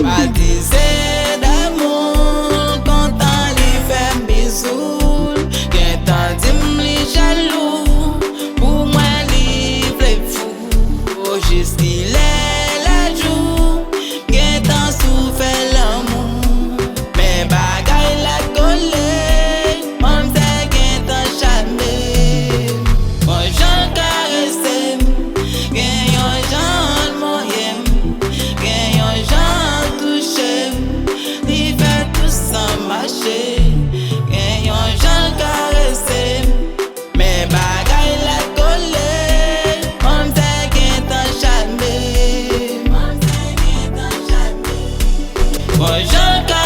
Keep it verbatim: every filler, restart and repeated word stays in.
Matize damou l, kontan li fè m bizou l. Gentan di m li jalou, pou mwen li vle fou. O jis kilè lè jou, gentan sou fè lanmou. Men bagay la kole, manzè gentan chame. Bon jan l karese m, gen yon jan l monye m, gen yon jan l touche m, li fè tout san mache. Gen yon jan l karese m, men bagay la kole, manzè gentan chame. Bon jan l